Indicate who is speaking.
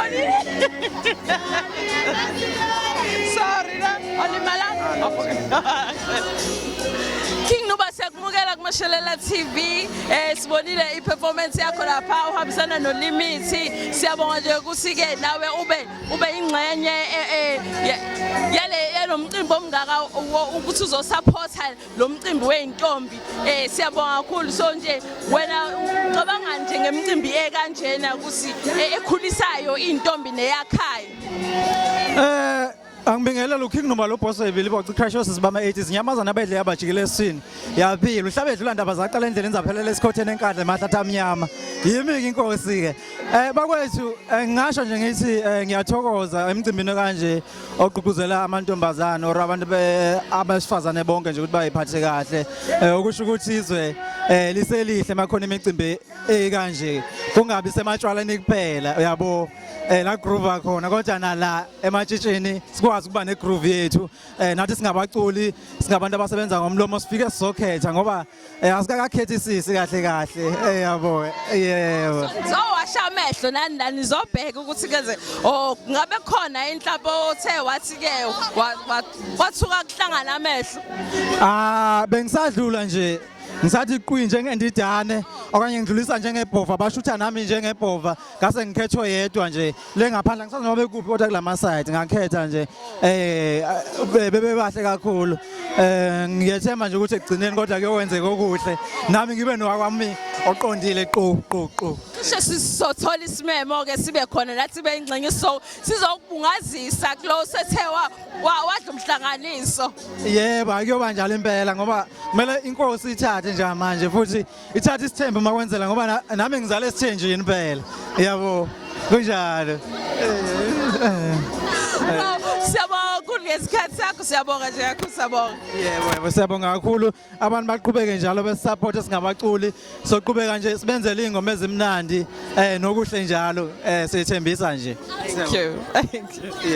Speaker 1: Ngibonile. Sorry na, alimalanga. King Nuba, siyakumukela kuMashelela TV. Sibonile iperformance yakho lapha uhambisana noLimithi. Siyabonga nje ukuthi ke nawe ube ingxenye yale yalomcimbi omngaka ukuthi uzosupporta lo mcimbi wey'ntombi. Siyabonga kakhulu. So nje wena ucabanga nje ngemicimbi ekanjena ukuthi ekhulisayo iy'ntombi neyakhayo?
Speaker 2: Angibingelele uKing Nuba lo boss ebili boci crash sisibama 80 izinyamazana abedle yabajikile esini yaphila uhlabe edlula ndaba zaqala endleleni zaphelela esikhotheni enkandla emahlathi amnyama. Yimi ke inkosi ke, bakwethu. Ngingasho nje ngithi ngiyathokoza emcimbini kanje ogqugquzela amantombazane or abantu abesifazane bonke nje ukuthi bayiphathe kahle, okusho ukuthi izwe liselihle makhona imicimbi ekanje, kungabi sematshwaleni kuphela, uyabo, la groove khona, kodwa nala ematshitshini sikwazi ukuba ne groove yethu. Nathi singabaculi, singabantu abasebenza ngomlomo, sifike sizokhetha ngoba asikakakhethisisi kahle kahle, yabo, yebo.
Speaker 1: Nizowasha amehlo nani la, nizobheka ukuthi keze oh ngabe khona inhlapho othe wathi ke wathuka kuhlangana amehlo.
Speaker 2: Ah, bengisadlula nje, ngisathi qwi njengendidane okanye ngidlulisa njengebhova, bashutha nami njengebhova, ngase ngikhethwe yedwa nje le ngaphandle. Ngisazi noma bekuphi, kodwa kulama side ngakhetha nje, bebebahle kakhulu. Ngiyethemba nje ukuthi ekugcineni kodwa kuyokwenzeka okuhle, nami ngibe nowakwami oqondile qu qu qu.
Speaker 1: Cishe sizothola isimemo ke sibe khona nathi beyingxenye, so sizokubungazisa kulo sethe wadla umhlanganiso.
Speaker 2: Yebo, akuyoba njalo impela, ngoba kumele inkosi ithathe nje manje futhi ithathe isithembu makwenzela, ngoba nami ngizale esithenjini phela, yabo, kunjalo.
Speaker 1: Siyabonga kakhulu ngesikhathi sakho, siyabonga nje kakhulu, siyabonga.
Speaker 2: Yebo, siyabonga kakhulu. Abantu baqhubeke njalo besupport, singabaculi soqhubeka nje sibenzele ingoma ezimnandi nokuhle njalo, siyethembisa nje.
Speaker 1: Thank you. Thank you.